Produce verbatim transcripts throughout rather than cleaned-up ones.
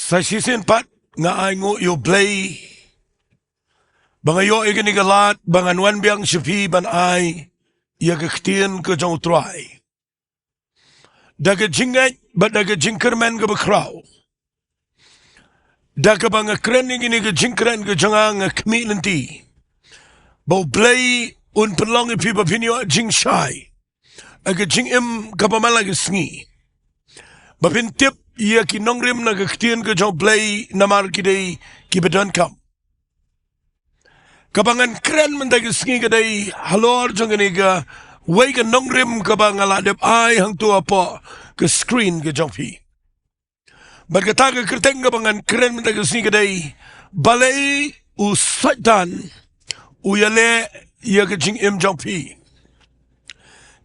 Sa shisien pat nga ai nguh ïa U Blei ba nga ïoh ïa kane ka lad ba ngan wan biang sha phi ban ai ïa ka ktien ka jong U Trai. Da ka jingngeit bad da ka jingkyrmen kaba khraw, da kaba nga kren ïa kane ka jingkren ka jong nga, nga khmih lynti ba U Blei un pynlong ïa phi ba phin ïoh jingshai ha ka jingim kaba man la ka sngi, ba phin tip ïa ki nongrim na ka ktien ka jong U Blei, namar ki dei kiba donkam. Kaba ngan kren mynta ka sngi ka dei halor jong kane kawei ka nongrim kaba nga la dep ai hangto hapoh ka screen ka jong phi. Bad kata ka kyrteng kaba ngan kren mynta ka sngi ka dei: Balei u Soitan u ïaleh ïa ka jingim jong phi?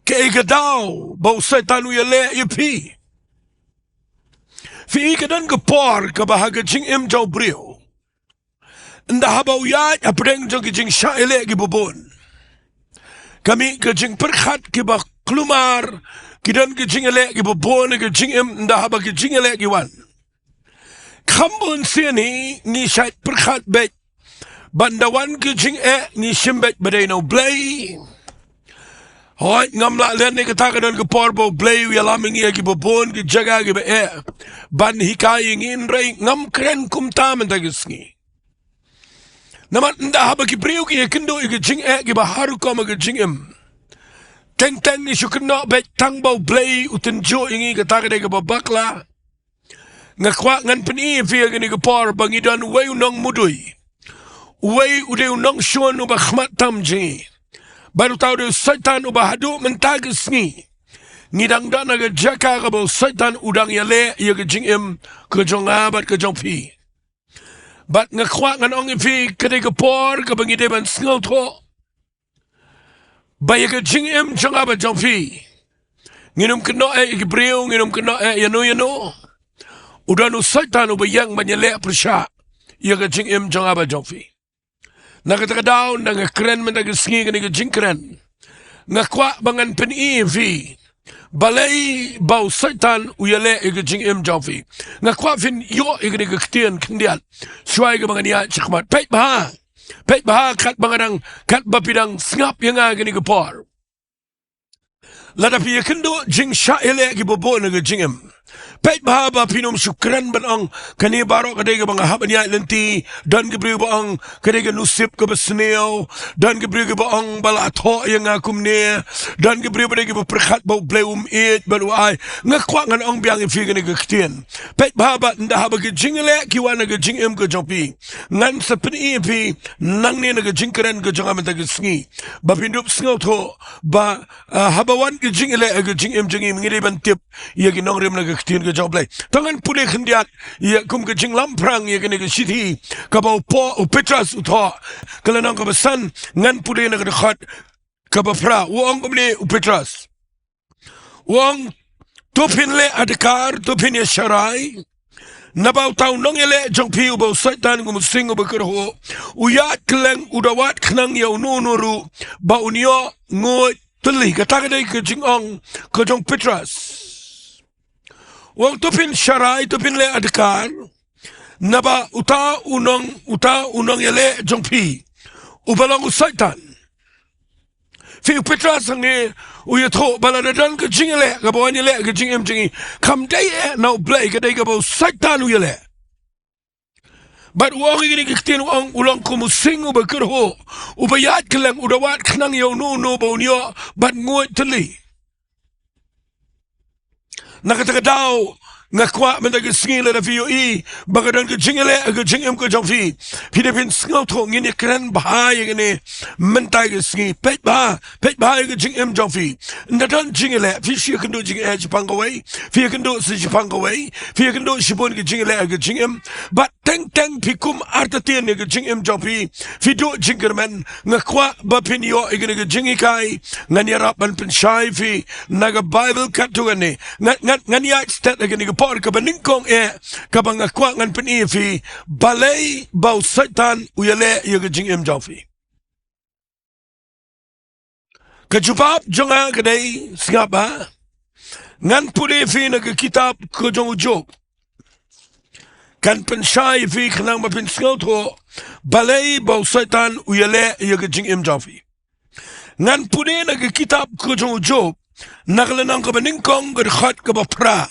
Kaei ka daw ba u Soitan u ïaleh ïa phi? Phi i, ka don ka por kaba ha ka jingim jong u briew, ynda haba u ïaid hapdeng jong ki jingshah ïaleh kiba bun, ka mih ka jingpyrkhat kiba kulmar, ki don ki jingïaleh kiba bun ha ka jingim ynda haba ki jingïaleh ki wan. Kham bun sien hi ngi shait pyrkhat beit ba ynda wan ki jingeh ngi shim beit ba dei na U Blei. Hooid, ngam lah leh ne kata, ka don ka por ba U Blei u ïalam ïa ngi ha kiba bun ki jaka kiba eh ban hikai ïa ngi, hynrei ngam kren kumta mynta ka sngi. Namar ynda haba ki briew ki ïakynduh ïa ki jingeh kiba har rukom ha ka jingim, teng teng ngi shu kynnoh beit tang ba U Blei u tynjuh ïa ngi, kata ka dei kaba bakla. Nga kwah ngan pyni ïa phi ha kane ka por ba ngi don uwei u nongmudui, uwei u dei u nongshun uba khmat tam jong ngi, bad uta u dei u Soitan, uba haduh mynta ka sngi ngi dang don ha ka jaka kaba u Soitan u dang ïaleh ïa ka jingim ka jong nga bad ka jong phi. Bad nga kwah ngan ong ïa phi, ka dei ka por kaba ngi dei ban sngewthuh ba ïa ka jingim jong nga bad jong phi, ngin ym kynnoh eh ïa ki briew, ngin ym kynnoh eh ïano ïano, u don u Soitan uba ïeng ban ïaleh pyrshah ïa ka jingim jong nga bad jong phi. Na kata ka daw, ynda nga kren mynta ka sngi kane ka jingkren, nga kwah ba ngan pyni ïa phi balei ba u Soitan u ïaleh ïa ka jingim jong phi. Nga kwah phin ïoh ïa kane ka ktien khyndiat shuwa kaba ngan ïaid shakhmat. Peit bha, peit bha katba nga dang, katba phi dang sngap ïa nga kane ka por. Lada phi ïakynduh jingshah ïaleh kiba bun ha ka jingim, peit bha ba phin ym shu kren ban ong, kane baroh ka dei kaba nga hap ban ïaid lynti. Don ki briew ba ong ka dei ka nusip kaba sniew. Don ki briew kiba ong ba la thoh ïa nga kumne. Don ki briew ba dei kiba pyrkhat ba U Blei um ïeit bad u ai. Nga kwah ngan ong biang ïa phi kane ka ktien. Peit bha ba ynda haba ki jingïaleh ki wan ha ka jingim ka jong phi, ngan sa pyni ïa phi nangne na ka jingkren ka jong nga mynta ka sngi ba phin dup sngewthuh ba, ah, haba wan ki jingïaleh ha ka jingim jong ngi, ngi dei ban tip ïa ki nongrim na ka ktien ka jong U Blei. To ngan pule khyndiat ïa kum ka jinglamphrang ïa kane ka shithi kaba u Pau-, u Petros u thoh, ka lynnong kaba san, ngan pule na ka dkhot kaba phra. U ong kumne u Petros. U ong, to phin leh adkar, to phin ïasharai, naba uta u nongïaleh jong phi uba u Soitan, kum u sing uba kyrhuh, u ïaid kylleng, u da wad khnang ïa uno uno ruh ba un ïoh nguid tylli. Kata ka dei ka jingong ka jong u Petros. U ong to phin sharai, to phin leh adkar, naba uta u nong, uta u nongïaleh jong phi uba long u Soitan. Phi, u Petros hangne u ïathuh ba lada don ka jingïaleh kaba wan ïaleh ha ka jingim jong ngi, kam dei eh na U Blei, ka dei kaba u Soitan u ïaleh. Bad u ong ïa kine ki ktien, u ong u long kum u sing uba kyrhuh, uba ïaid kylleng, u da wad khnang ïa uno uno ba un ïoh bad nguid tylli. Na kata ka daw, nga kwah mynta ka sngi lada phi ïohi ba ka don ka jingïaleh ha ka jingim ka jong phi, phi dei phin sngewthuh. Ngin ïakren bha ïa kane mynta ka sngi. Peit bha, peit bha ïa ka jingim jong phi. Ynda don jingïaleh, phi shu ïakynduh jingeh shaphang kawei, phi ïakynduh sa shaphang kawei, phi ïakynduh shibun ka jingïaleh ha ka jingim. Bad teng teng phi kum artatien ïa ka jingim jong phi, phi duh jingkyrmen. Nga kwah ba phin ïoh ïa kane ka jinghikai. Ngan ïarap ban pynshai phi na ka Baibl katto katne. Ngan, ngan, ngan ïaid stet ha kane ka por kaba nyngkong eh, kaba nga kwah ngan pyni ïa phi balei ba u Soitan u ïaleh ïa ka jingim jong phi. Ka jubab jong nga ka dei, sngap bha. Ngan pule ïa phi na ka kitab ka jong u Job. kan pynshai ïa phi khnang ba phin sngewthuh balei ba u Soitan u ïaleh ïa ka jingim jong phi. Ngan pule na ka kitab ka jong u Job, na ka lynnong kaba nyngkong, ka dkhot kaba phra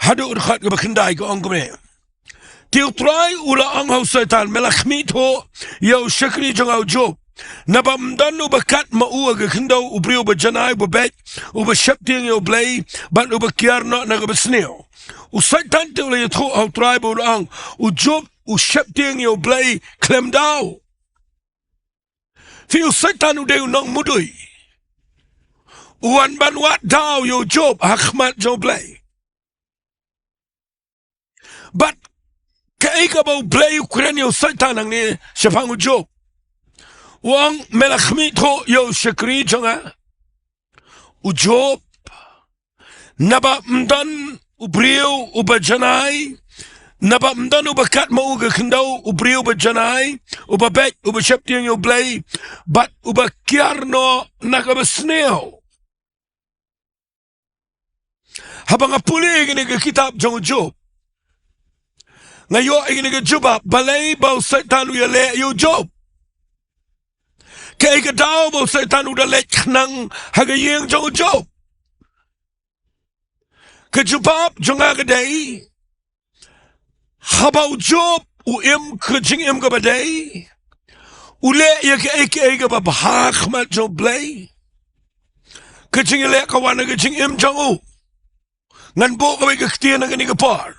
haduh ka dkhot kaba khyndai, ka ong kumne: Te U Trai u la ong ha u Soitan, me la khmih thuh ïa u shakri jong nga u Job, naba ym don uba kat ma u ha ka khyndew, u briew uba janai, uba beit, uba sheptieng ïa U Blei, bad uba kiar noh na kaba sniew. U Soitan te u la ïathuh ha u Trai bad u la ong, u Job u sheptieng ïa U Blei khlem daw. Phi, u Soitan u dei u nongmudui. U wan ban wad daw ïa u Job ha khmat jong U Blei. Bad kaei kaba U Blei u kren ïa u Soitan hangne shaphang u Job? U ong, me la khmih thuh ïa u shakri jong nga u Job, naba ym don u briew uba janai, naba ym don uba kat ma u ha ka khyndew, u briew uba janai, uba beit, uba sheptieng ïa U Blei, bad uba kiar noh na kaba sniew. Haba nga pule ïa kane ka kitab jong u Job, nga ïoh ïa kane ka jubab balei ba u Soitan u ïaleh ïa u Job. Kaei ka daw ba u Soitan u da leit khnang ha ka ïing jong u Job? Ka jubab jong nga ka dei, haba u Job u im ka jingim kaba dei, u leh ïa kaei kaei kaba bha ha khmat jong U Blei, ka jingïaleh ka wan ha ka jingim jong u. Ngan buh kawei ka ktien ha kane ka por.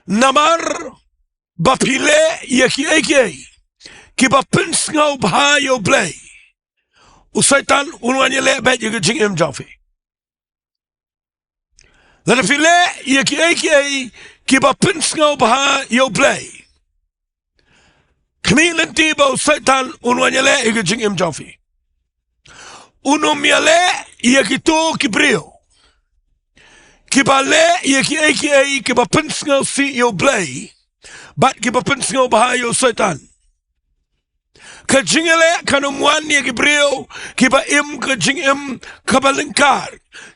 Namar ba phi leh ïa kiei kiei kiba pynsngew bha ïa U Blei, u Soitan un wan ïaleh beit ïa ka jingim jong phi. Lada phi leh ïa kiei kiei kiba pynsngew bha ïa U Blei, khmih lynti ba u Soitan un wan ïaleh ïa ka jingim jong phi. Un ym ïaleh ïa kito ki briew kiba leh ïa kiei kiei kiba pynsngewsih ïa U Blei bad kiba pynsngew bha ïa u Soitan. Ka jingïaleh kan ym wan ïa ki briew kiba im ka jingim kaba lyngkar.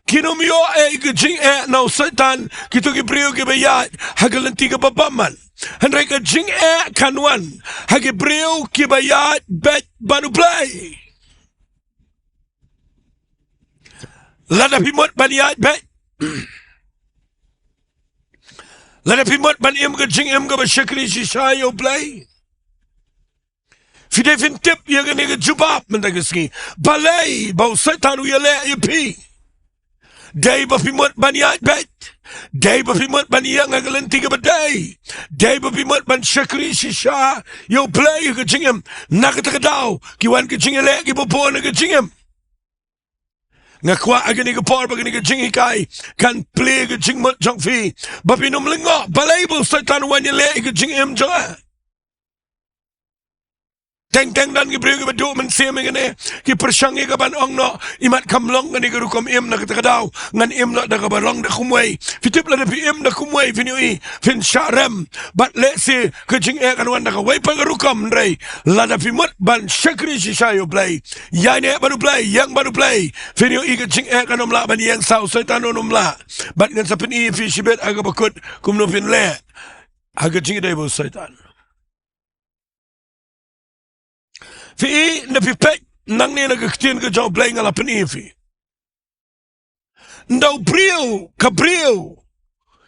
Kin ym ïoh eh ka jingeh na u Soitan kito ki briew kiba ïaid ha ka lynti kaba bymman. Hynrei ka jingeh kan wan ha ki briew kiba ïaid beit bad U Blei. Lada phi mut ban ïaid beit, lada phi mut ban im ka jingim kaba shakri shisha ïa U Blei, phi dei phin tip ïa kane ka jubab mynta ka sngi. Balei ba u Soitan u ïaleh ïa phi? Dei ba phi mut ban ïaid beit? Dei ba phi mut ban ïeng ha ka lynti kaba dei? Dei ba phi mut ban shakri shisha ïa U Blei ha ka jingim? Na kata ka daw ki wan ki jingïaleh kiba bun ha ka jingim. Nga kwah ha kane ka por ba kane ka jinghikai kan plie ka jingmut jong phi, ba phin ym lyngngoh balei ba u Soitan u wan ïaleh ïa ka jingim jong nga. Teng teng don ki briew kiba duh mynsiem ïa kane, ki pyrshang ïa ka ban ong noh, imat kam long kane ka rukom im na kata ka daw, ngan im noh da kaba long da kumwei. Phi tip, lada phi im da kumwei, phin ïohi phin shah rem. Bad lehse ka jingeh kan wan da kawei pat ka rukom, hynrei lada phi mut ban shakri shisha ïa U Blei, ïaineh bad U Blei, ïeng bad U Blei, phin ïohi ka jingeh kan ym lah ban ïeng saw, u Soitan un ym lah. Bad ngan sa pyni ïa phi shibit ha kaba kut kumno phin leh ha ka jingïadei bad u Soitan. Phi i, lada phi peit nangne na ka ktien ka jong U Blei, nga la pyni ïa phi, ynda u briew, ka briew,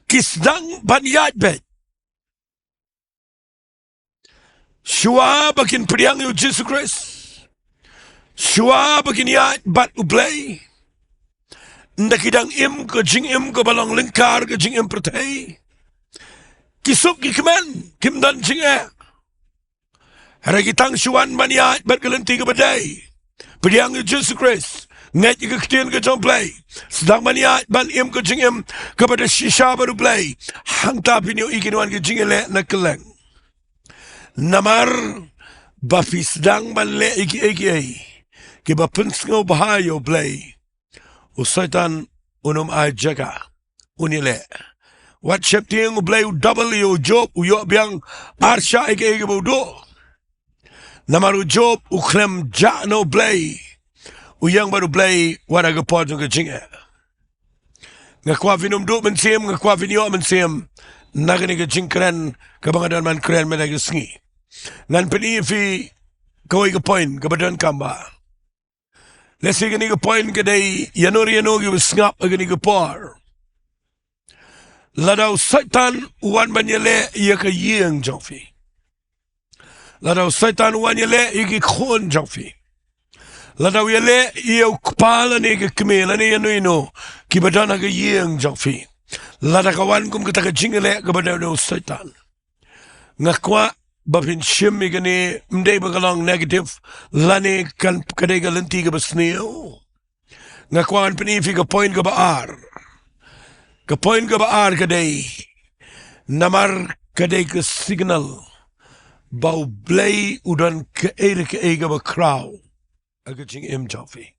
ki sdang ban ïaid beit, shuwa ba kin pdiang ïa u Jisu Khrist, shuwa ba kin ïaid bad U Blei, ynda ki dang im ka jingim kaba long lyngkar, ka jingim pyrthei, ki suk ki kmen, kim don jingeh. Hynrei ki tang shu wan ban ïaid bad ka lynti kaba dei, pdiang ïa u Jisu Khrist, ngeit ïa ka ktien ka jong U Blei, sdang ban ïaid ban im ka jingim kaba da shisha bad U Blei, hangta phin ïohi kin wan ki jingïaleh na kylleng. Namar ba phi sdang ban leh ïa kiei kiei kiba pynsngew bha ïa U Blei, u Soitan un ym ai jaka, un ïaleh. Wat sheptieng, U Blei u double ïa u Job, u ïoh biang arshah ïa kiei kiba u duh. Namar u Job u khlem jah na U Blei, u ïeng bad U Blei wat ha ka por jong ka jingeh. Nga kwah phin ym duh mynsiem, nga kwah phin ïoh mynsiem. na kane ka jingkren kaba nga don ban kren mynta ka sngi. Ngan pyni ïa phi kawei ka point kaba donkam ba, lehse kane ka point ka dei ïano ïano kiba sngap ha kane ka por. Lada u Soitan u wan ban ïaleh ïa ka ïing jong phi, lada u Soitan u wan ïaleh ïa ki khun jong phi, lada u ïaleh ïa u kpa lane ka kmie lane ïano ïano kiba don ha ka ïing jong phi, lada ka wan kum kata ka jingïaleh kaba don na u Soitan, nga kwah ba phin shim ïa kane, ym dei ba ka long negative lane kan ka dei ka lynti kaba sniew. Nga kwah ban pyni ïa phi ka point kaba ar. Ka point kaba ar ka dei, namar ka dei ka signal ba U Blei u don kaei re kaei kaba khraw ha ka jingim jong phi.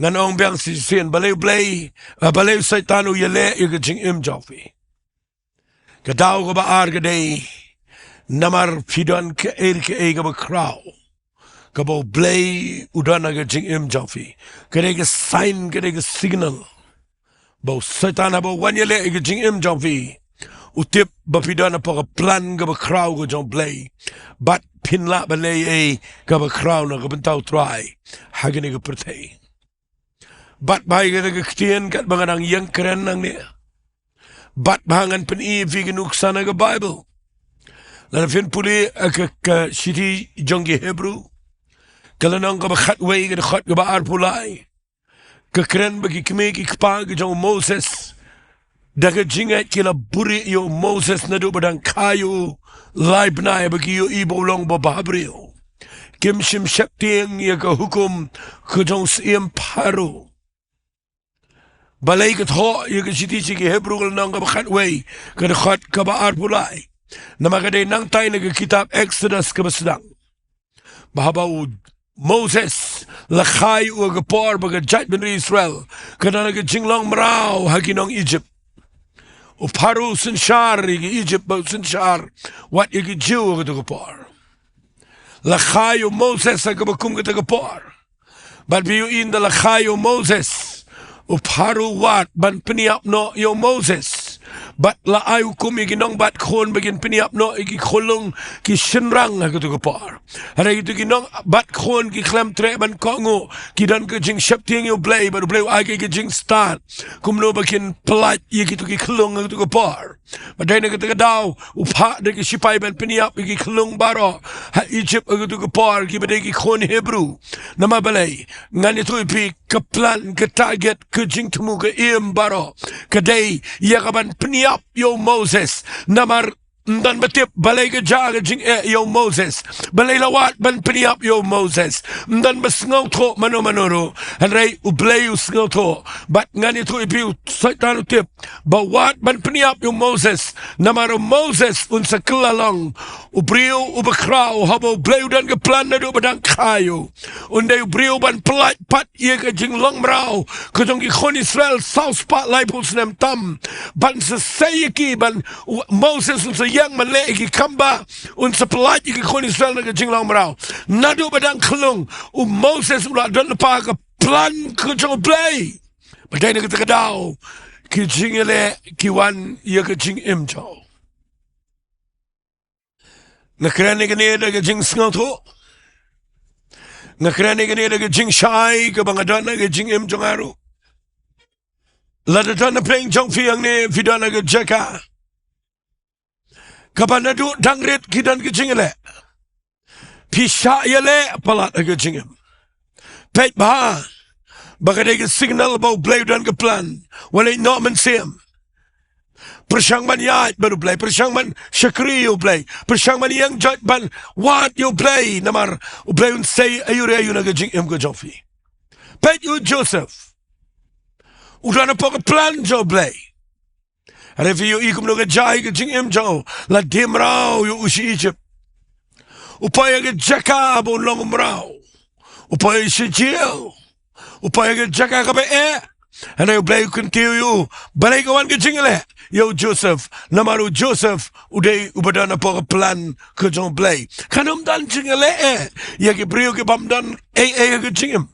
Ngan ong biang shisien, balei U Blei, ah, balei u Soitan u ïaleh ïa ka jingim jong phi? Ka daw kaba ar ka dei, namar phi don kaei re kaei kaba khraw kaba U Blei u don ha ka jingim jong phi. Ka dei ka sign, ka dei ka signal ba u Soitan haba u wan ïaleh ïa ka jingim jong phi, u tip ba phi don hapoh ka plan kaba khraw ka jong U Blei, bad phin lah ban leh ei ei kaba khraw na ka bynta U Trai ha kane ka pyrthei. Bad ba ïa kata ka ktien katba nga dang ïeng kren nangne, bad ba ngan pyni ïa phi ka nuksa na ka Baibl. Lada phin pule, eh, ka, ka shithi jong ki Hebru, ka lynnong kaba khatwei, ka dkhot kaba arphew lai, ka kren ba ki kmie ki kpa ki jong u Moses, da ka jingngeit ki la buhrieh ïa u Moses naduh ba dang kha ïa u lai bnai, ba ki ïohi ba u long ba bhabriew. Kim shym sheptieng ïa ka hukum ka jong u syiem Pharaoh. Balei ka thoh ïa ka shithi sha ki Hebru ka lynnong kaba khatwei, ka dkhot kaba arphew lai? Namar ka dei nangtai na ka kitab Exodus kaba sdang, ba haba u Moses la kha ïa u ha ka por ba ka jaitbynriew Israel ka don ha ka jinglong mraw ha ki nong Egypt. U Pharaoh u synshar ïa ki Egypt bad u synshar wat ïa ki Jiw ha kato ka por. La kha ïa u Moses ha kaba kum kata ka por. Bad phi ïohi ynda la kha ïa u Moses, u Pharaoh u wad ban pynïap noh ïa u Moses. Bad la ai hukum ïa ki nongbat khun ba kin pynïap noh ïa ki khunlung ki shynrang ha kato ka por. Hynrei kito ki nongbat khun ki khlem treh ban kohnguh, ki don ka jingsheptieng ïa U Blei, bad U Blei u ai ka jingstad kumno ba kin pyllait ïa kito ki khunlung ha kato ka por. Bad dei na kata ka daw u phah da ki shipai ban pynïap ïa ki khunlung baroh ha Egypt ha kato ka por, kiba dei ki khun Hebru. Namar balei? Ngan ïathuh ïa phi, ka plan, ka target, ka jingthmu, ka aim baroh ka dei ïa ka ban pynïap ïa u Moses. Namar ym don ba tip balei ka jia ka jingeh ïa u Moses, balei la wad ban pynïap ïa u Moses. Ym don ba sngewthuh mano mano ruh. Hynrei U Blei u sngewthuh. Bad ngan ïathuh ïa phi, u Soitan u tip ba wad ban pynïap ïa u Moses, namar u Moses un sa kylla long u briew uba khraw haba U Blei u don ka plan naduh ba dang kha ïa u. Un dei u briew ban pyllait pat ïa ka jinglong mraw ka jong ki khun Israel saw spah laiphew snem tam. Ban sa sei ïa ki, ban, u Moses un sa ïeng ban leh ïa ki kam ba un sa pyllait ïa ki khun Israel na ka jinglong mraw. Naduh ba dang khyllung u Moses u la don lypa ha ka plan ka jong U Blei. Bad dei na kata ka daw ki jingïaleh ki wan ïa ka jingim jong u. Nga kren ïa kane da ka jingsngewthuh. Nga kren ïa kane da ka jingshai kaba nga don ha ka jingim jong nga ruh. Lada don na pdeng jong phi hangne, phi don ha ka jaka kaba naduh dang rit ki don ka jingïaleh, phi shah ïaleh palat ha ka jingim. Peit bha ba ka dei ka signal ba U Blei u don ka plan. Wat leit noh mynsiem. Pyrshang ban ïaid bad U Blei, pyrshang ban shakri ïa U Blei, pyrshang ban ïeng joit ban wad ïa U Blei, namar U Blei un sei aïu re aïu na ka jingim ka jong phi. Peit ïa u Joseph, u don hapoh ka plan jong U Blei. Hynrei phi ïohi kumno ka jia ïa ka jingim jong u, la die mraw ïa u sha Egypt. U poi ha ka jaka ba un long u mraw. U poi sha jail. U poi ha ka jaka kaba eh. Hynrei U Blei u kyntiew ïa u. Balei ka wan ka jingïaleh ïa u Joseph? Namar u Joseph u dei uba don hapoh ka plan ka jong U Blei. Kan ym don jingïaleh eh ïa ki briew ki bym don ei ei ha ka jingim.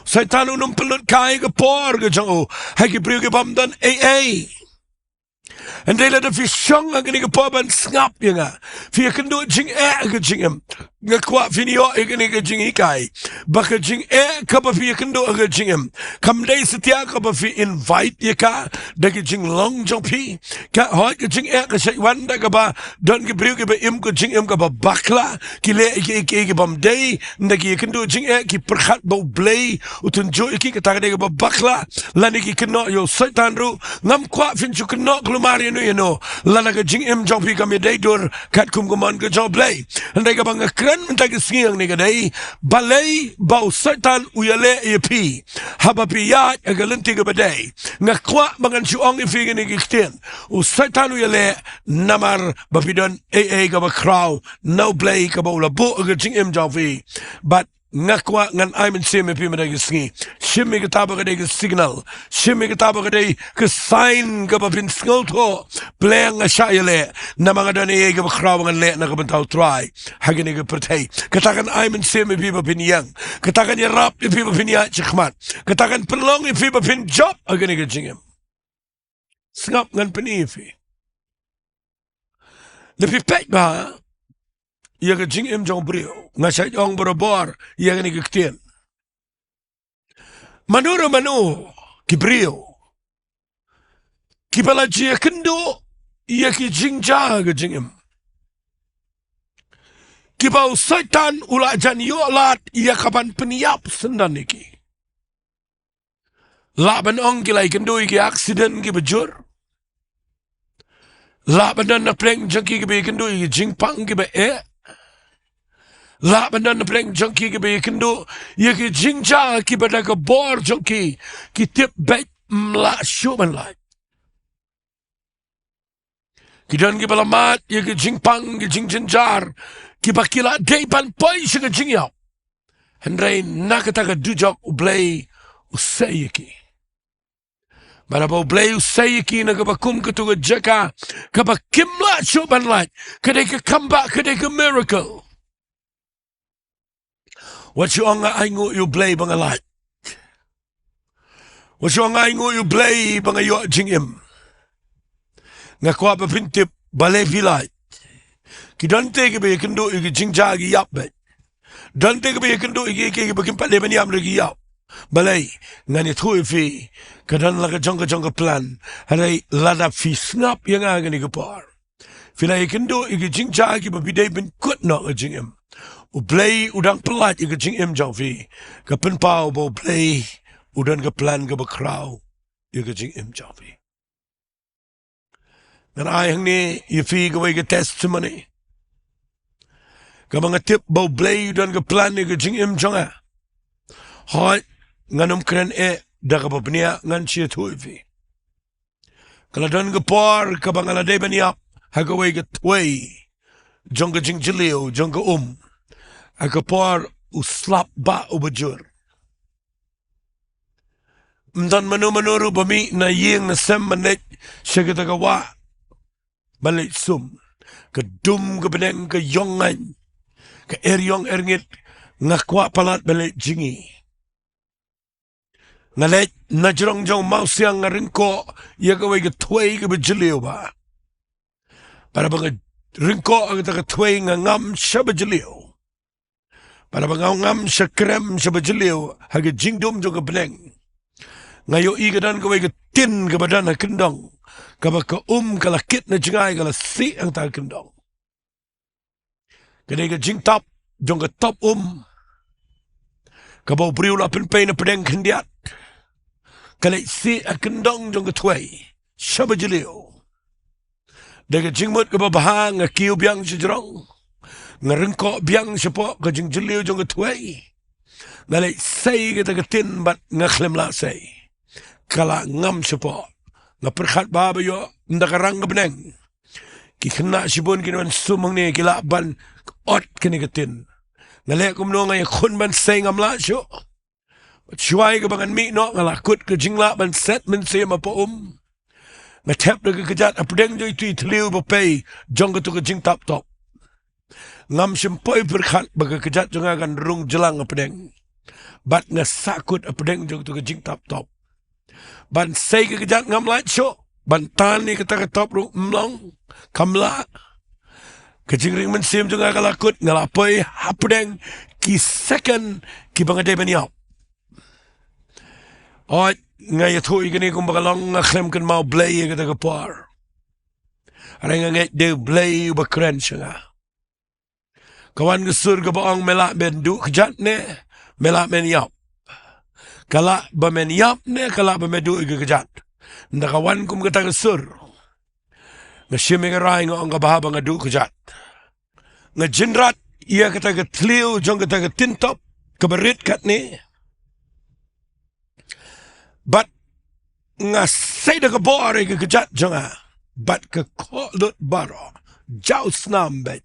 Soitan un ym pynlut kai ka por ka jong u ha ki briew ki bym don ei ei. Hynrei lada phi shong ha kane ka por ban sngap ïa nga, phi ïakynduh jingeh ha ka jingim. Nga kwah phin ïoh ïa kane ka jinghikai ba ka jingeh kaba phi ïakynduh ha ka jingim kam dei satia kaba phi invite ïa ka da ka jinglong jong phi. Ka hoi ka jingeh ka shait wan da kaba don ki briew kiba im ka jingim kaba bakla, ki leh ïa ki, ïa ki, ïa ki bym dei, da ki ïakynduh jingeh, ki pyrkhat ba U Blei u tynjuh ïa ki, kata ka dei kaba bakla. Lane ki kynnoh ïa u Soitan ruh. Ngam kwah phin shu kynnoh kulmar ïano ïano lada ka jingim jong phi kam ïadei dur katkum ka mon ka jong U Blei. Hynrei kaba nga kren mynta ka sngi hangne ka dei, balei ba u Soitan u ïaleh ïa phi haba phi ïaid ha ka lynti kaba dei? Nga kwah ba ngan shu ong ïa phi kane ka ktien: u Soitan u ïaleh namar ba phi don ei ei kaba khraw na U Blei kaba u la buh ha ka jingim jong phi. Bad nga kwah ngan ai mynsiem ïa phi mynta ka sngi. Shim ïa kata ba ka dei ka signal. Shim ïa kata ba ka dei ka sign kaba phin sngewthuh. Blei, nga shah ïaleh namar nga don ei ei kaba khraw ba ngan leh na ka bynta U Trai ha kane ka pyrthei. Kata kan ai mynsiem ïa phi ba phin ïeng. Kata kan ïarap ïa phi ba phin ïaid shakhmat. Kata kan pynlong ïa phi ba phin jop ha kane ka jingim. Sngap, ngan pyni ïa phi. Lada phi peit bha ïa ka jingim jong u briew, nga shait ong barabor ïa kane ka ktien. Mano re mano ki briew kiba la jia ïakynduh ïa ki jingjia ha ka jingim, kiba u Soitan u la jan ïoh lad ïa kaban pynïap syndon ïa ki. Lah ban ong ki la ïakynduh ïa ki accident kiba jur. Lah ban don na pdeng jong ki kiba ïakynduh ïa ki jingpang kiba eh. Lah ban don na pdeng jong ki kiba ïakynduh ïa ki jingjia kiba da ka bor jong ki ki tip beit ym lah shuh ban lait. Ki don kiba la mad ïa ki jingpang, ki jingjynjar, kiba ki la dei ban poi sha ka jingïap. Hynrei na kata ka dujok U Blei u sei ïa ki. Bad haba U Blei u sei ïa ki na kaba kum katu ka jaka kaba kim lah shuh ban lait, ka dei ka comeback, ka dei ka miracle. Wat shu ong nga ainguh ïa U Blei ba nga lait. Wat shu ong nga ainguh ïa U Blei ba nga ïoh jingim. Nga kwah ba phin tip balei phi lait. Ki don te kiba ïakynduh ïa ki jingjia ki ïap beit. Don te kiba ïakynduh ïa ki, ïa ki, kiba kim pat dei ban ïap hynrei ki ïap. Balei? Ngan ïathuh ïa phi. Ka don la ka jong ka jong ka plan. Hynrei lada phi sngap ïa nga ha kane ka por, phi la ïakynduh ïa ki jingjia kiba phi dei ban kut noh ha jingim, U Blei u dang pyllait ïa ka jingim jong phi. Ka pynpaw ba U Blei u don ka plan kaba khraw ïa ka jingim jong phi. Ngan ai hangne ïa phi kawei ka testimony kaba nga tip ba U Blei u don ka plan ïa ka jingim jong nga. Hooid, ngan ym kren eh da kaba bniah, ngan shu ïathuh ïa phi. Ka la don ka por kaba nga la dei ban ïap ha kawei ka thwei jong ka jingjylliew jong ka um, ha ka por u slap bah uba jur. Ym don mano mano ruh ba mih na ïing na sem ban leit sha kata ka wah ban leit sum. Ka dum ka bneng, ka ïong ngaiñ, ka er ïong er ngit, nga kwah palat ban leit jngi. Nga leit na jrong jong u mawsiang, nga ryngkoh ïa kawei ka thwei kaba jylliew bah. Bad haba nga ryngkoh ha kata ka thwei nga ngam shaba jylliew. Bad haba nga ngam shakrem shaba jylliew ha ka jingdum jong ka bneng, nga ïohi ka don kawei ka tin kaba don ha kyndong, kaba ka um ka la kit na jngai, ka la sih hangta ha kyndong. Ka dei ka jingtap jong ka top um kaba u briew u la pynpei na pdeng khyndiat. Ka leit sih ha kyndong jong ka thwei shaba jylliew. Da ka jingmut kaba bha nga kiew biang sha jrong, nga ryngkoh biang shapoh ka jingjylliew jong ka thwei. Nga leit sei kata ka tin bad nga khlem lah sei. Ka la ngam shapoh. Nga pyrkhat ba ba ïoh ynda ka rang ka bneng, ki khynnah shibun kin wan sum hangne, ki lah ban ot kane ka tin. Nga leh kumno, nga ïakhun ban sei, ngam lah shuh. Bad shuwa kaba ngan mih noh, nga la kut ka jinglah ban set mynsiem hapoh um. Nga thep da ka kjat hapdeng jong itu i thliew ba pei jong katu ka jingtap top. Ngam shym poi pyrkhat ba ka kjat jong nga kan rung jlang hapdeng. Bad nga sahkut hapdeng jong katu ka jingtap top. Ban sei ka kjat ngam lait shuh. ban tan ïa kata ka top ruh ym long, kam lah. Ka jingring mynsiem jong nga ka la kut, nga la poi hapdeng ki second kiba nga dei ban ïap. Hooid, nga ïathuh ïa kane kumba ka long, nga khlem kynmaw Blei ïa kata ka por. Hynrei nga ngeit dei U Blei uba kren sha nga. Ka wan ka sur kaba ong, me lah men duh kjat ne me lah men ïap. Ka lah ba men ïap ne ka lah ba me duh ïa ka kjat. Ynda ka wan kum kata ka sur, nga shim ïa ka rai, nga ong, ka bha ba nga duh kjat. Nga jynrat ïa kata ka thliew jong kata ka tin top kaba rit katne. Bad nga sei da ka bor ïa ka kjat jong nga, bad ka khohlut baroh, jaw snam beit.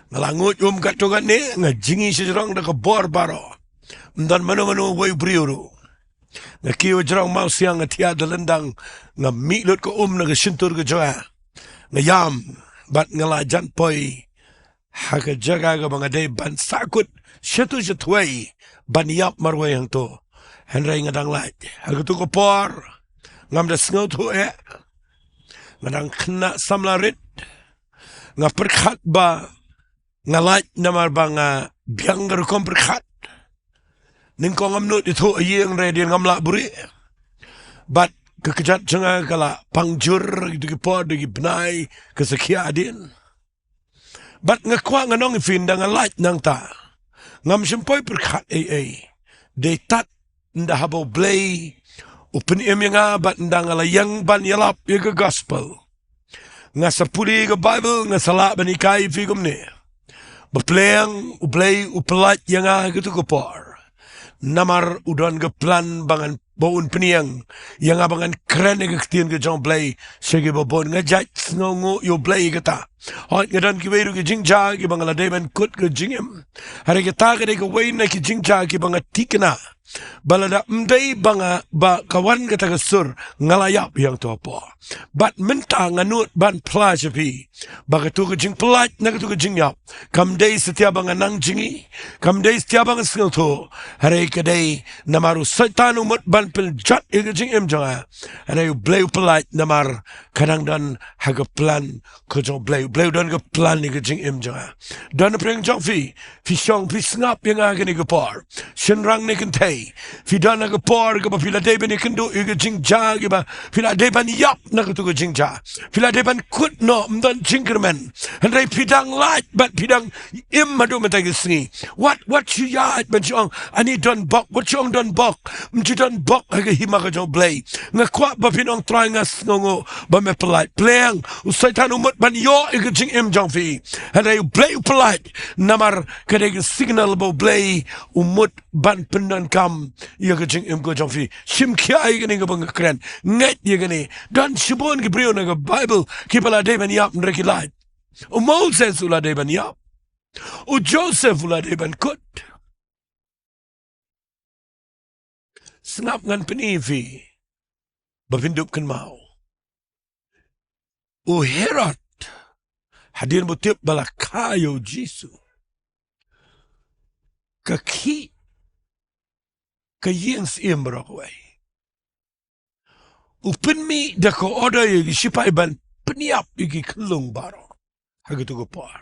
Nga la nguid um katto katne, nga jngi sha jrong da ka bor baroh. Ym don mano mano uwei u briew ruh. Nga kiew jrong mawsiang, nga thiah da lyndang, nga mih lut ka um na ka shyntur ka jong nga. Nga ïam, bad nga la jan poi ha ka jaka kaba nga dei ban sahkut shatu shatwei ban ïap marwei hangto. Hynrei nga dang lait. Ha katu ka por ngam da sngewthuh eh. Nga dang khynnah samla rit. Nga pyrkhat ba nga lait namar ba nga biang ka rukom pyrkhat. Nyngkong ngam nud ithuh ïing, hynrei hadien ngam lah buhrieh. Bad ka kjat jong nga ka la pang jur, kito ki por, kito ki bnai ka sa khiah hadien. Bad nga kwah ngan ong ïa phi, ynda nga lait nangta, ngam shym poi pyrkhat ei ei. Dei tad ynda haba U Blei u pynim ïa nga, bad ynda nga la ïeng ban ïalap ïa ka gospel, nga sa pule ka Baibl, nga sa lah ban hikai ïa phi kumne. Ba pleng, U Blei u pyllait ïa nga ha katu ka por. Namar u don ka plan ba ngan, ba un pynïeng ïa nga ba ngan kren ïa ka ktien ka jong U Blei sha kiba bun. Nga jait sngewnguh ïa U Blei ïa kata. Hooid, nga don kiwei ruh ki jingjia kiba nga la dei ban kut ka jingim. Hynrei kata ka dei kawei na ki jingjia kiba nga thikna ba lada ym dei ba nga, ba ka wan kata ka sur, nga la ïap ïa hangto hapoh. Bad mynta nga nud ban phla sha phi ba katu ka jingpyllait na katu ka jingïap kam dei satia ba nga nang jngi, kam dei satia ba nga sngewthuh. Hynrei ka dei namar u Soitan u mut ban pynjot ïa ka jingim jong nga. Hynrei U Blei u pyllait namar ka dang don ha ka plan ka jong U Blei. U Blei u don ka plan ïa ka jingim jong nga. Don na pdeng jong phi, phi shong phi sngap ïa nga kane ka por. Shynrang ne kynthei, phi don ha ka por kaba phi la dei ban ïakynduh ïa ka jingjia, kaba phi la dei ban ïap na katu ka jingjia. Phi la dei ban kut noh, ym don jingkyrmen. Hynrei phi dang lait bad phi dang im haduh mynta ka sngi. Wat, wat shu ïaid ban shu ong, ani don bok, wat shu ong don bok. Ym ju don bok ha ka hima ka jong U Blei. Nga kwah ba phin ong, Trai nga sngewnguh ba me pyllait. Pleng, u Soitan u mut ban ïoh ïa ka jingim jong phi. Hynrei U Blei u pyllait namar ka dei ka signal ba U Blei u mut ban pyndonkam ïa ka jingim ka jong phi. Shim khia ïa kane kaba nga kren. Ngeit ïa kane. Don shibun ki briew na ka Baibl kiba la dei ban ïap hynrei ki lait. U Moses u la dei ban ïap. U Joseph u la dei ban kut. Sngap, ngan pyni ïa phi ba phin dup kynmaw. U Herod, hadien ba u tip ba la kha ïa u Jisu, ka khih ka ïing syiem baroh kawei. U pynmih da ka order ïa ki shipai ban pynïap ïa ki khyllung baroh ha katu ka por.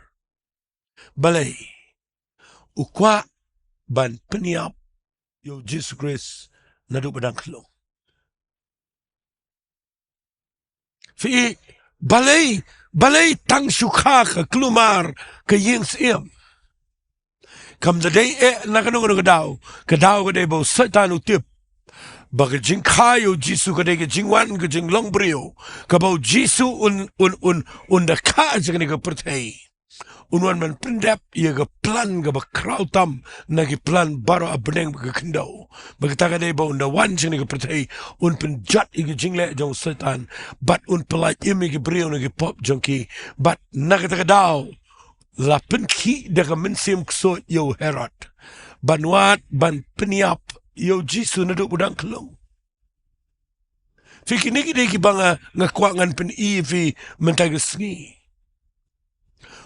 Balei? U kwah ban pynïap ïa u Jisu Khrist naduh ba dang khyllung. Phi, balei, balei tang shu kha ka kulmar ka ïing syiem? Kam da dei eh na kano kano ka daw. Ka daw ka dei ba u Soitan u tip ba ka jingkha ïa u Jisu ka dei ka jingwan ka jinglong briew, kaba u Jisu un, un, un, un da kha sha kane ka pyrthei. Un wan ban pyndep ïa ka plan kaba khraw tam na ki plan baroh ha bneng bad ka khyndew. Bad kata ka dei ba un da wan sha kane ka pyrthei, un pynjot ïa ka jingleh jong u Soitan, bad un pyllait im ïa ki briew na ki pop jong ki. Bad na kata ka daw la pynkhih da ka mynsiem ksuid ïa u Herod ban wad ban pynïap ïa u Jisu naduh ba u dang khyllung. Phi, kine ki dei kiba nga, nga kwah ngan pyni ïa phi mynta ka sngi.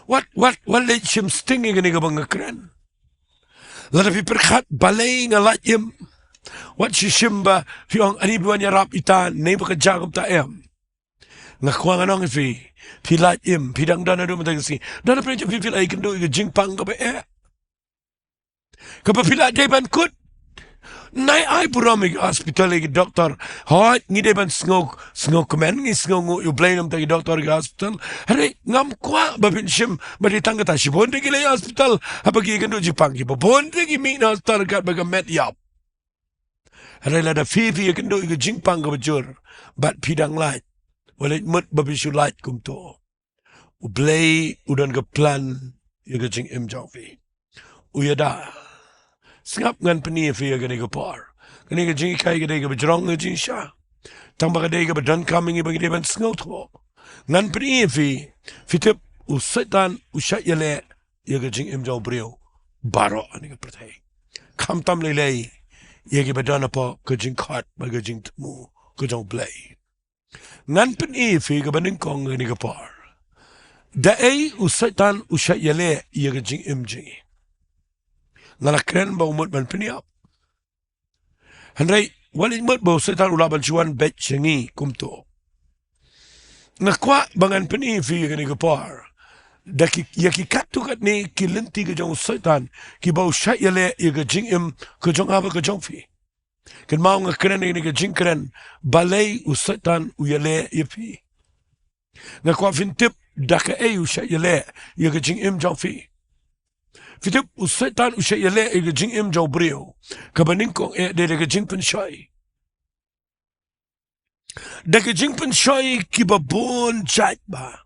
Wat, wat, wat leit shim sting ïa kane kaba nga kren. Lada phi pyrkhat balei nga lait im, wat shu shim ba phi ong ani ba wan ïarap ita ne ba ka jia kumta, em. Nga kwah ngan ong ïa phi, phi lait im, phi dang don haduh mynta ka sngi. Don hapdeng jong phi, phi la ïakynduh ïa ka jingpang kaba eh, kaba phi la dei ban kut. Nai ai burom ïa ki hospital, ïa ki doktor. Hooid, ngi dei ban sngew, sngewkmen, ngi sngewnguh ïa U Blei namar ki doktor, ki hospital. Hynrei ngam kwah ba phin shim ba dei tang kata. Shibun de ki leit hospital haba ki ïakynduh jingpang, kiba bun de ki mih na hospital katba ka met ïap. Hynrei lada phi, phi ïakynduh ïa ka jingpang kaba jur bad phi dang lait, wat leit mut ba phi shu lait kumto. U Blei u don ka plan ïa ka jingim jong phi. U ïada. Sngap, ngan pyni ïa phi ïa kane ka por. Kane ka jinghikai ka dei kaba jrong ka jingshisha, tangba ka dei kaba donkam ïa ngi ba ngi dei ban sngewthuh. Ngan pyni ïa phi. Phi tip, u Soitan u shait ïaleh ïa ka jingim jong u briew baroh ha kane ka pyrthei, khamtam lei lei ïa kiba don hapoh ka jingkhot bad ka jingthmu ka jong U Blei. Ngan pyni ïa phi kaba nyngkong ha kane ka por. Da ei u Soitan u shait ïaleh ïa ka jingim jong ngi? Nga la kren ba u mut ban pynïap. Hynrei wat leit mut ba u Soitan u lah ban shu wan beit sha ngi kumto. Nga kwah ba ngan pyni ïa phi ha kane ka por da ki, ïa ki katto katne ki lynti ka jong u Soitan kiba u shait ïaleh ïa ka jingim ka jong nga bad ka jong phi. Kynmaw, nga kren ïa kane ka jingkren balei u Soitan u ïaleh ïa phi. Nga kwah phin tip da kaei u shait ïaleh ïa ka jingim jong phi. Phi tip, u Soitan u shait ïaleh ïa ka jingim jong u briew. Kaba nyngkong eh dei da ka jingpynshoi. Da ka jingpynshoi kiba bun jait bha.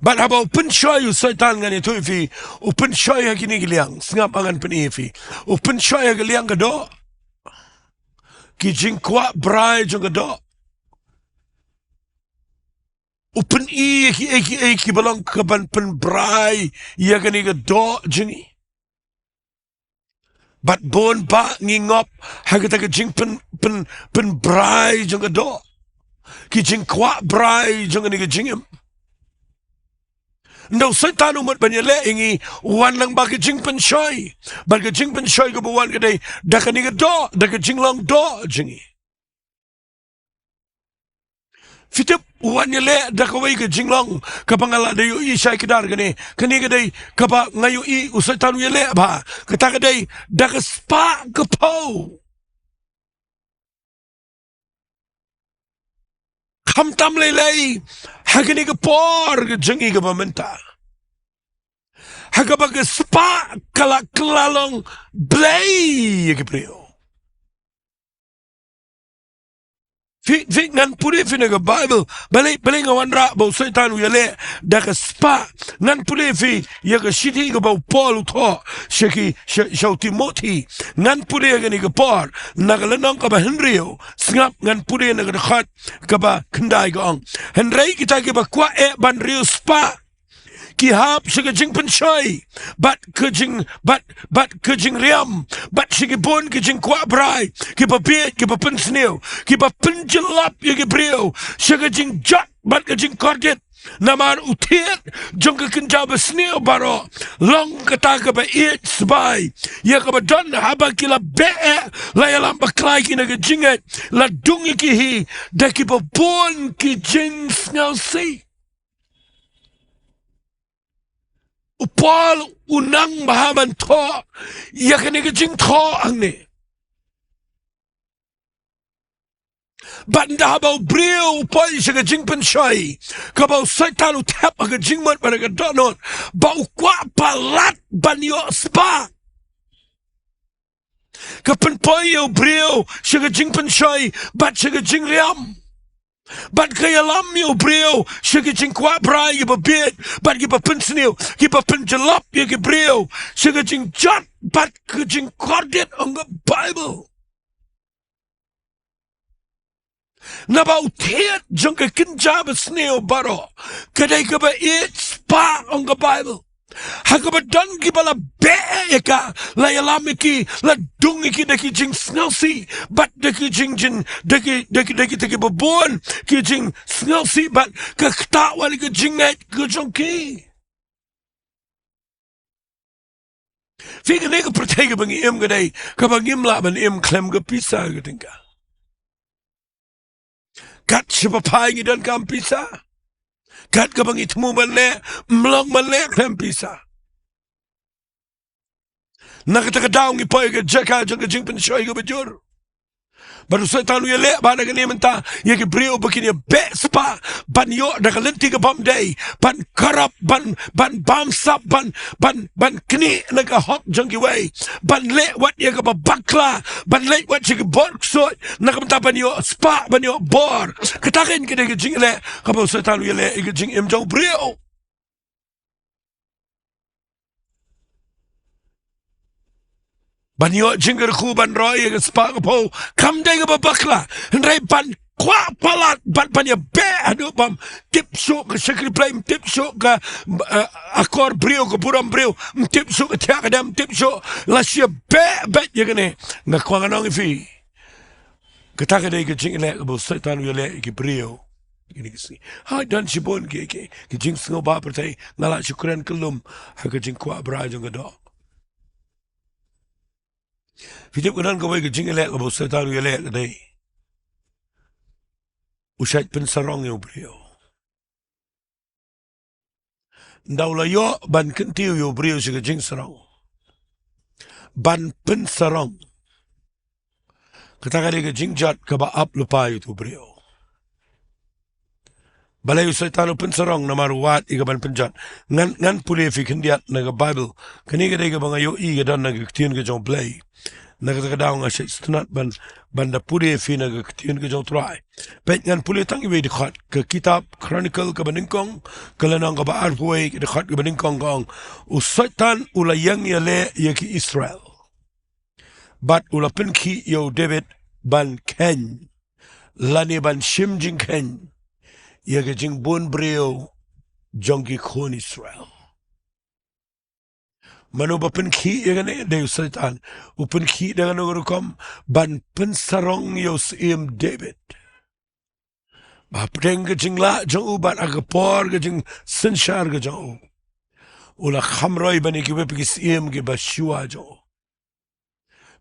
Bad haba u pynshoi u Soitan, ngan ïathuh ïa phi, u pynshoi ha kine ki liang. Sngap, ngan pyni ïa phi. U pynshoi ha ka liang ka doh. Ki jingkwah brai jong ka doh. U pyni ïa kiei kiei kiba long kaban pynbrai ïa kane ka doh jong ngi. Bad bun bah ngi ngop ha kata ka jingpyn, pyn, pynbrai jong ka doh, ki jingkwah brai jong kane ka jingim. Nda u Soitan u mut ban ïaleh ïa ngi, u wan lang bad ka jingpynshoi. Bad ka jingpynshoi kaba u wan ka dei da kane ka doh, da ka jinglong doh jong ngi. Phi tip, u wan ïaleh da kawei ka jinglong kaba nga la da ïohi shai kdar kane. Kane ka dei kaba nga ïohi u Soitan u ïaleh bha. Kata ka dei da ka spah ka phew. Khamtam lei lei ha kane ka por ka jong ngi kaba mynta, ha kaba ka spah ka la kylla long blei ïa ki briew. Phi, phi, ngan pule ïa phi na ka Baibl, balei, balei nga wanrah ba u Soitan u ïaleh da ka spah. Ngan pule ïa phi ïa ka shithi kaba u Paul u thoh sha ki, sha, sha u Timothi. Ngan pule ïa kane ka por na ka lynnong kaba hynriew. Sngap, ngan pule na ka dkhot kaba khyndai, ka ong: Hynrei kita kiba kwah eh ban riewspah, ki hap sha ka jingpynshoi, bad ka jing, bad, bad ka jingriam, bad sha ki bun ki jingkwah brai, kiba bieit, kiba pynsniew, kiba pynjyllop ïa ki briew sha ka jingjot bad ka jingkordit. Namar u thied jong ka kynja basniew baroh long kata kaba ïeit sbai ïa kaba don, haba ki la beh eh, la ïalam bakla ïa ki na ka jingngeit, la dung ïa ki hi da kiba bun ki jingsngewsih. U Paul u nang bha ban thoh ïa kane ka jingthoh hangne. Bad ynda haba u briew u poi sha ka jingpynshoi, kaba u Soitan u thep ha ka jingmut bad ha ka dohnud, ba u kwah palat ban ïohspah, ka pynpoi ïa u briew sha ka jingpynshoi bad sha ka jingriam. Bad ka ïalam ïa u briew sha ki jingkwah brai kiba bieit, bad kiba pynsniew, kiba pynjyllop ïa ki briew sha ka jingjot bad ka jingkordit, ong ka Baibl. Naba u thied jong ka kynja basniew baroh ka dei kaba ïeit spah, ong ka Baibl. Ha kaba don kiba la beh ïa ka, la ïalam ïa ki, la dung ïa ki da ki jingsngewsih bad da ki jingjin, da ki, da ki, da ki, da kiba bun ki jingsngewsih bad ka ktah wat ïa ka jingngeit ka jong ki. Phi, kane ka pyrthei kaba ngi im ka dei kaba ngim lah ban im khlem ka pisa ka tyngka. Kat shaba phai ngi donkam pisa. Kat kaba ngi thmu ban leh, ym long ban leh khlem pisa. Na kata ka daw ngi poi ha ka jaka jong ka jingpynshoi kaba jur. Bad u Soitan u ïaleh bad na kane mynta ïa ki briew ba kin ïa beh spah ban ïoh da ka lynti ka bym dei, ban corrupt, ban, ban bamsap, ban, ban, ban knieh na ka hok jong kiwei, ban leh wat ïa kaba bakla, ban leh wat ïa ki bor ksuid, na ka bynta ban ïoh spah, ban ïoh bor. Kata ka dei ka jingïaleh kaba u Soitan u ïaleh ïa ka jingim jong u briew. Ban ïoh jingkyrkhu ban roi ïa ka spah ka phew kam dei kaba bakla. Hynrei ban kwah palat, ban, ban ïa beh haduh bym tip shuh ka shakri Blei, ym tip shuh ka, eh, akor briew, ka burom briew, ym tip shuh ka thiah ka dem, ym tip shuh, la shu ïa beh beit ïa kane. Nga kwah ngan ong ïa phi, kata ka dei ka jingïaleh kaba u Soitan u ïaleh ïa ki briew. Kine ki sngi, ha don shibun ki, ki, ki jingsngewbha pyrthei, nga lah shu kren kyllum ha ka jingkwah bra jong ka doh. Phi tip, ka don kawei ka jingïaleh kaba u Soitan u ïaleh ka dei u shait pynsarong ïa u briew. Ynda u la ïoh ban kyntiew ïa u briew sha ka jingsarong, ban pynsarong, kata ka dei ka jingjot kaba ap lypa ïa utu u briew. Balei u Soitan u pynsarong? Namar u wad ïa ka ban pynjot. Ngan, ngan pule ïa phi khyndiat na ka Baibl. Kane ka dei kaba nga ïohi ka don na ka ktien ka jong u Blei. Na kata ka daw nga shait sngewtynnat ban, ban da pule ïa phi na ka ktien ka jong u Trai. Peit, ngan pule tang iwei i dkhot, ka kitab Chronicle kaba nyngkong, ka lynnong kaba arphew wei, ka dkhot kaba nyngkong ka ong, u Soitan u la ïeng ïaleh ïa ki Israel, bad u la pynkhih ïa u David ban kheiñ, lane ban shim jingkheiñ ïa ka jingbun briew jong ki khun Israel. Mano ba pynkhih ïa kane? Dei u Soitan. U pynkhih da kano ka rukom? Ban pynsarong ïa u Syiem David. Ba hapdeng ka jinglah jong u bad ha ka por ka jingsynshar ka jong u, u la kham roi ban ïa kiwei pat ki syiem kiba shuwa jong u.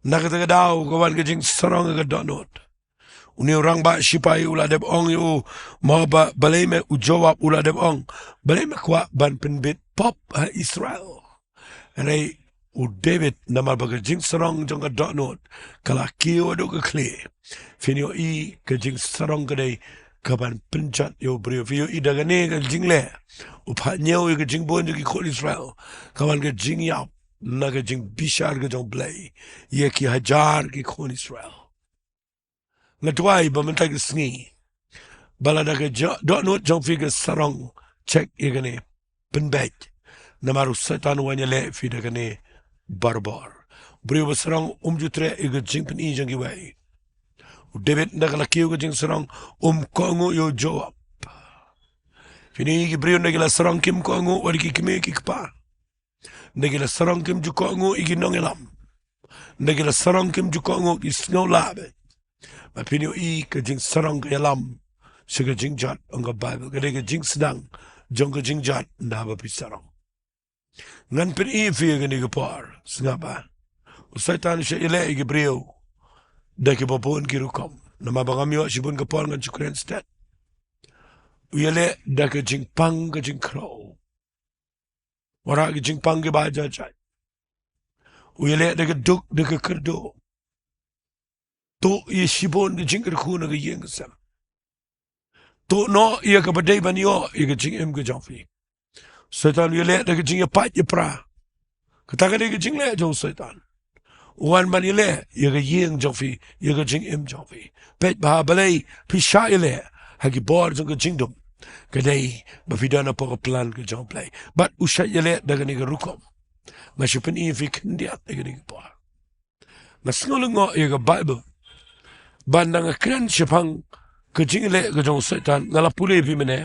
Na kata ka daw ka wan ka jingsarong ha ka dohnud. Une u rangbah shipai u la dep ong ïa u, mo ba, balei me, u Joab u la dep ong, balei me kwah ban pynbit pop ha Israel? Hynrei u David, namar ba ka jingsarong jong ka dohnud ka la kiew haduh ka khlieh. Phin ïohi ka jingsarong ka dei ka ban pynjot ïa u briew. Phin ïohi da kane ka jingleh, u phah ñiew ïa ka jingbun jong ki khun Israel. Ka wan ka jingïap na ka jingbishar ka jong u Blei ïa ki hajar ki khun Israel. Nga duwai ba mynta ka sngi, ba lada ka jo-, dohnud jong phi ka sarong, check ïa kane, pynbeit. Namar u Soitan u wan ïaleh ïa phi da kane barabor. U briew ba sarong um ju treh ïa ka jingpyni jong kiwei. U David ynda ka la kiew ka jingsarong, um kohnguh ïa u Joab. Phin ïohi ki briew ynda ki la sarong kim kohnguh wat ïa ki kmie ki kpa. Ynda ki la sarong kim ju kohnguh ïa ki nongïalam. Ynda ki la sarong kim ju kohnguh, ki sngew lah beit. Bad phin ïohi ka jingsarong ka ïalam sha ka jingjot, ong ka Baibl. Ka dei ka jingsdang jong ka jingjot ynda ba phi sarong. Ngan pyni ïa phi ha kane ka por, sngap ba u Soitan u shait ïaleh ïa ki briew da kiba bun ki rukom. Namar ba ngam ïoh shibun ka por, ngan shu kren stet. U ïaleh da ka jingpang ka jingkhrew. Wanrah ki jingpang kiba jait jait. U ïaleh da ka duk, da ka kyrduh. Tuh ïa shibun ki jingkyrkhu na ka ïing ka sem. Tuh noh ïa kaba dei ban ïoh ïa ka jingim ka jong phi. Soitan u ïaleh da ka jingïapait ïapra. Kata ka dei ka jingleh jong u Soitan. U wan ban ïaleh ïa ka ïing jong phi, ïa ka jingim jong phi. Peit ba ha balei phi shah ïaleh ha ki bor jong ka jingdum. Ka dei ba phi don hapoh ka plan ka jong u Blei. Bad u shait ïaleh da kane ka rukom. Nga shu pyni ïa phi khyndiat ha kane ka por. Nga sngew lyngngoh ïa ka Baibl. Ba ynda nga kren shaphang ka jingleh ka jong u Soitan, nga la pule ïa phi mynne.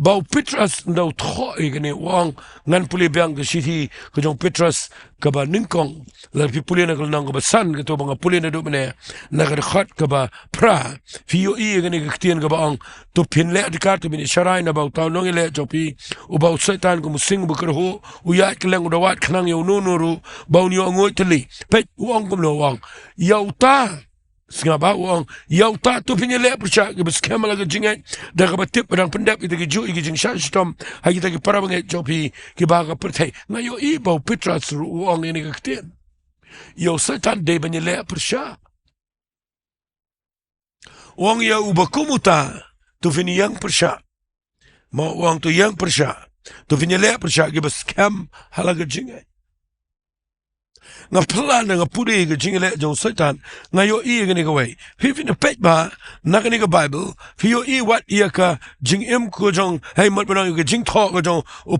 Ba u Petros ynda u thoh ïa kane u ong, ngan pule biang ka shithi ka jong u Petros kaba nyngkong. Lada phi pule na ka lynnong kaba san, kato ba nga pule naduh mynne, na ka dkhot kaba phra, phi ïohi ïa kane ka ktien kaba ong, to phin leh adkar, to phin ïasharai na uba uta u nongïaleh jong phi, uba u Soitan kum u sing uba kyrhuh, u ïaid kylleng u da wad khnang ïa uno uno ruh ba un ïoh nguid tylli. Peit u ong kumno u ong. Ïa uta Sngap ba u ong, ïa uta to phin ïaleh pyrshah kiba skhem ha la ka jingngeit, da kaba tip ba dang pyndep kita ki juh ïa ki jingshah shitom ha kita ki para bangeit jong phi kiba ha ka pyrthei. Nga ïohi ba u Petros ruh u ong ïa kane ka ktien. Ïa u Soitan dei ban ïaleh pyrshah. U ong ïa uba kum uta, to phin ïeng pyrshah. Mo, u ong to ïeng pyrshah. To phin ïaleh pyrshah kiba skhem ha la ka jingngeit. Nga pyrshah na nga pule ka jingïaleh jong u Soitan, nga ïohi ïa kane kawei. Phi, phin ïa peit ba na kane ka Baibl, phi ïohi wat ïa ka jingim ka jong, hei, mut ban ong ïa ka jingthoh ka jong u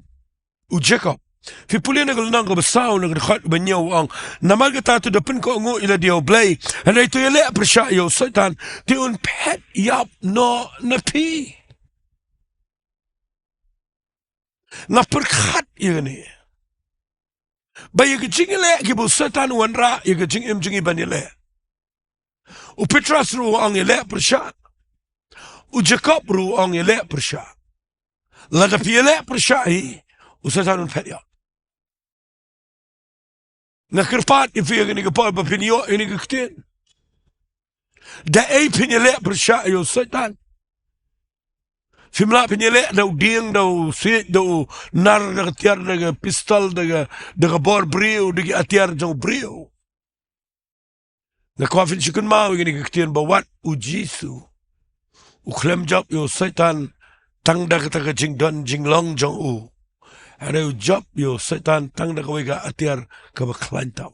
u Jakob. Phi pule na ka lynnong kaba saw na ka dkhot ba hynñiew u ong, namar kata to da pynkohnguh ïa lade ïa u Blei, hynrei to ïaleh pyrshah ïa u Soitan, te un phet ïap noh na phi. Nga pyrkhat ïa kane. Ba ïa ka jingïaleh kiba u Soitan u wanrah ïa ka jingim jong ngi ban ïaleh. U Petros ruh u ong ïaleh pyrshah. U Jakob ruh u ong ïaleh pyrshah. Lada phi ïaleh pyrshah hi, u Soitan un phet ïap. Nga kyrpad ïa phi ha kane ka por ba phin ïoh ïa kane ka ktien. Da ei phin ïaleh pyrshah ïa u Soitan? Phim lah phin ïaleh da u dieng, da u siej, da u nar, da ka tiar, da ka pistol, da ka, da ka bor briew, da ki atiar jong u briew. Nga kwah phin shu kynmaw ïa kane ka ktien ba wat u Jisu u khlem jop ïa u Soitan tang da kata ka jingdon jinglong jong u. Hynrei u jop ïa u Soitan tang da kawei ka atiar kaba khlaiñ tam.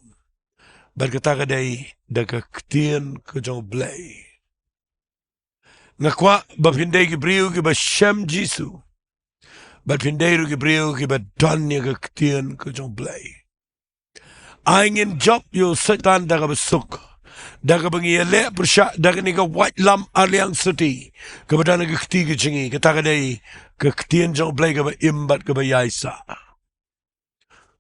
Bad kata ka dei da ka ktien ka jong u Blei. Nga kwah ba phin dei ki briew kiba shem Jisu. Bad phin dei ruh ki briew kiba don ïa ka ktien ka jong u Blei. Ai ngin jop ïa u Soitan da kaba suk, da kaba ngi ïaleh pyrshah da kane ka waitlam arliang sotti kaba don ha ka kti ka jong ngi, kata ka dei ka ktien jong u Blei kaba im bad kaba ïaisah.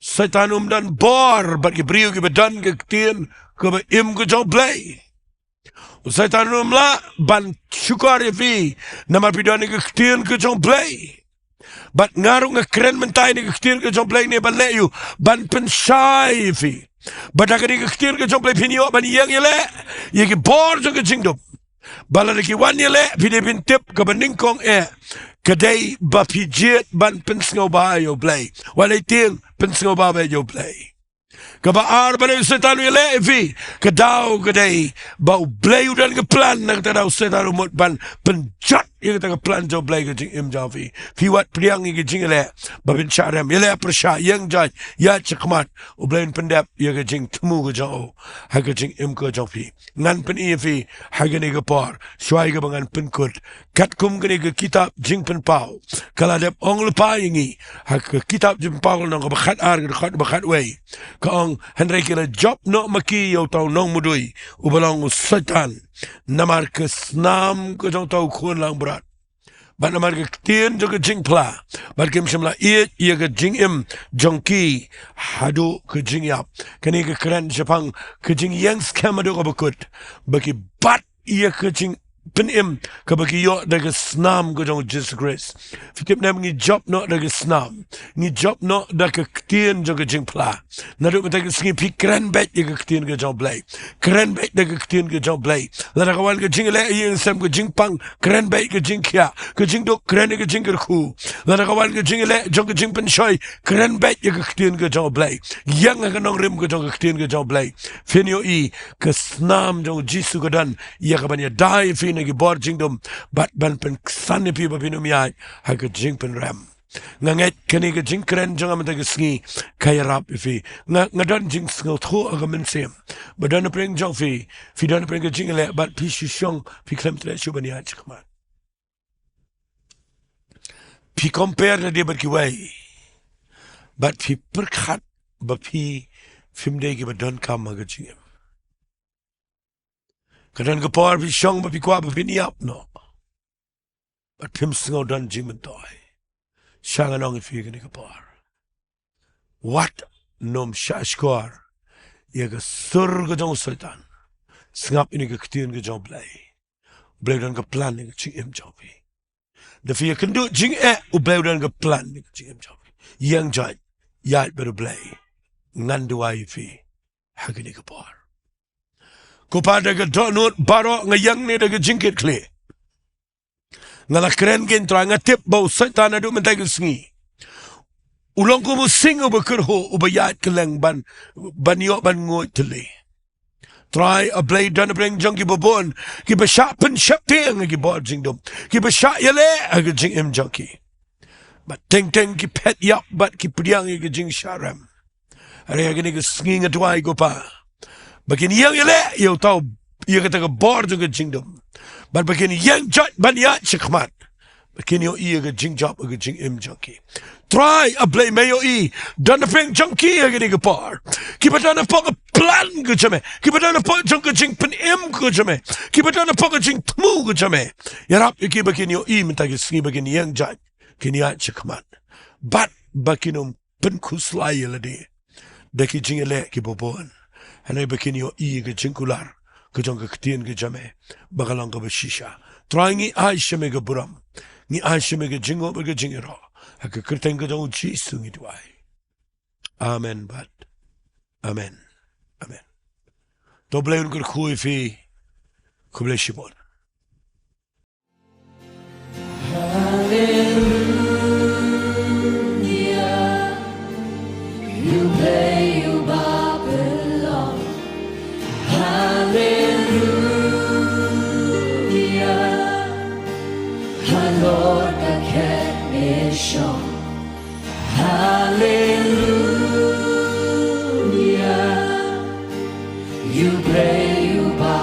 Soitan um don bor bad ki briew kiba don ka ktien kaba im ka jong u Blei. U Soitan um lah ban shukor ïa phi namar phi don ïa ka ktien ka jong u Blei. Bad nga ruh nga kren mynta ïa ka ktien ka jong u Blei ne ban leh ïa u, ban pynshai ïa phi. Bad da kane ka ktien ka jong u Blei phin ïoh ban ïeng ïaleh ïa ki bor jong ka jingdum. Ba lada ki wan ïaleh, phi dei phin tip kaba nyngkong eh ka dei ba phi jied ban pynsngewbha ïa u Blei. Wat lei tieng, pynsngewbha beit ïa u Blei. Kaba ar, ba lada u Soitan u ïaleh ïa phi, ka daw ka dei ba u Blei u don ka plan, na kata ka daw u Soitan u mut ban pynjot ïa kata ka plan jong u Blei ha ka jingim jong phi. Phi wat pdiang ïa ka jingïaleh ba phin shah rem, ïaleh pyrshah, ïeng jait, ïaid shakhmat, u Blei un pyndep ïa ka jingthmu ka jong u ha ka jingim ka jong phi. Ngan pyni ïa phi ha kane ka por, shuwa ïa kaba ngan pynkut, katkum kane ka kitab Jingpynpaw ka la dep ong lypa ïa ngi ha ka kitab Jingpynpaw lynnong kaba khatar, ka dkhot ba khatwei, ka ong, hynrei ki la jop noh ma ki ïa uta u nongmudui uba long u Soitan, namar ka snam ka jong uta u khun langbrot, bad namar ka ktien jong ka jingphla, bad kim shym la ïeit ïa ka jingim jong ki haduh ka jingïap. Kane ka kren shaphang ka jingïeng skhem haduh kaba kut, ba ki bat ïa ka jingpynim kaba ki ïoh da ka snam ka jong u Jisu Khrist. Phi tip ne em, ngi jop noh da ka snam, ngi jop noh da ka ktien jong ka jingphla. Naduh mynta ka sngi phi kren beit ïa ka ktien ka jong u Blei. Kren beit da ka ktien ka jong u Blei. Lada ka wan ka jingïaleh ïing sem, ka jingpang, kren beit ka jingkhiah. Ka jingduk, kren ïa ka jingkyrkhu. Lada ka wan ka jingïaleh jong ka jingpynshoi, kren beit ïa ka ktien ka jong u Blei. Ïeng ha ka nongrim ka jong ka ktien ka jong u Blei. Phin ïohi ka snam jong u Jisu ka don ïa ka ban ïada ïa phi na ki bor jingdum, bad ban pynksan ïa phi ba phin ym ïaid ha ka jingpynrem. Nga ngeit kane ka jingkren jong nga mynta ka sngi ka ïarap ïa phi. Nga, nga don jingsngewthuh ha ka mynsiem ba don napdeng jong phi, phi don napdeng ka jingïaleh bad phi shu shong, phi khlem treh shuh ban ïaid shakhmat. Phi compare lade bad kiwei, bad phi pyrkhat ba phi, phim dei kiba donkam ha ka jingim. Ka don ka por phi shong ba phi kwah ba phin ïap noh, bad phim sngew don jingmyntoi. Sha ngan ong ïa phi kane ka por, wat nym shahshkor ïa ka sur ka jong u Soitan. Sngap ïa kane ka ktien ka jong u Blei. U Blei u don ka plan ïa ka jingim jong phi. Da phi ïakynduh jingeh, u Blei u don ka plan ïa ka jingim jong phi. Ïeng jait, ïaid bad u Blei. Ngan duwai ïa phi ha kane ka por. Ko Pa, da ka dohnud baroh nga ïeng ne da ka jingkitkhlieh. Nga la kren kein Trai, nga tip ba u Soitan naduh mynta ka sngi u long kum u sing uba kyrhuh, uba ïaid kylleng ban, ban ïoh ban nguid thylli. Trai, A Blei, don napdeng jong ki babun kiba shah pynsheptieng ïa ki bor jingdum, kiba shah ïaleh ha ka jingim jong ki. Bad teng teng ki phet ïap bad ki pdiang ïa ka jingshah rem. Hynrei ha kane ka sngi nga duwai, ko Pa, ba kin ïeng ïaleh ïa uta u, ïa kata ka bor jong ka jingdum, bad ba kin ïeng jait ban ïaid shakhmat, ba kin ïohi ïa ka jingjop ha ka jingim jong ki. Trai, A Blei, me ïohi, don napdeng jong ki ha kane ka por kiba don hapoh ka plan ka jong me, kiba don hapoh jong ka jingpynim ka jong me, kiba don hapoh ka jingthmu ka jong me. Ïarap ïa ki ba kin ïohi mynta ka sngi, ba kin ïeng jait, kin ïaid shakhmat, bad ba kin ym pynkhuslai ïa lade da ki jingïaleh kiba bun, hynrei ba kin ïohi ïa ka jingkular ka jong ka ktien ka jong me ba ka long kaba shisha. Trai, ngi ai sha me ka burom, ngi ai sha me ka jingnguh bad ka jingïaroh. Ha ka kyrteng ka jong U Jisu ngi duwai. Amen bad amen. Amen. To U Blei un kyrkhu ïa phi. Khublei shibun. Hallelujah. U Blei uba pynlong. Hallelujah. Halor ka khet ne shong. Hallelujah. U Blei uba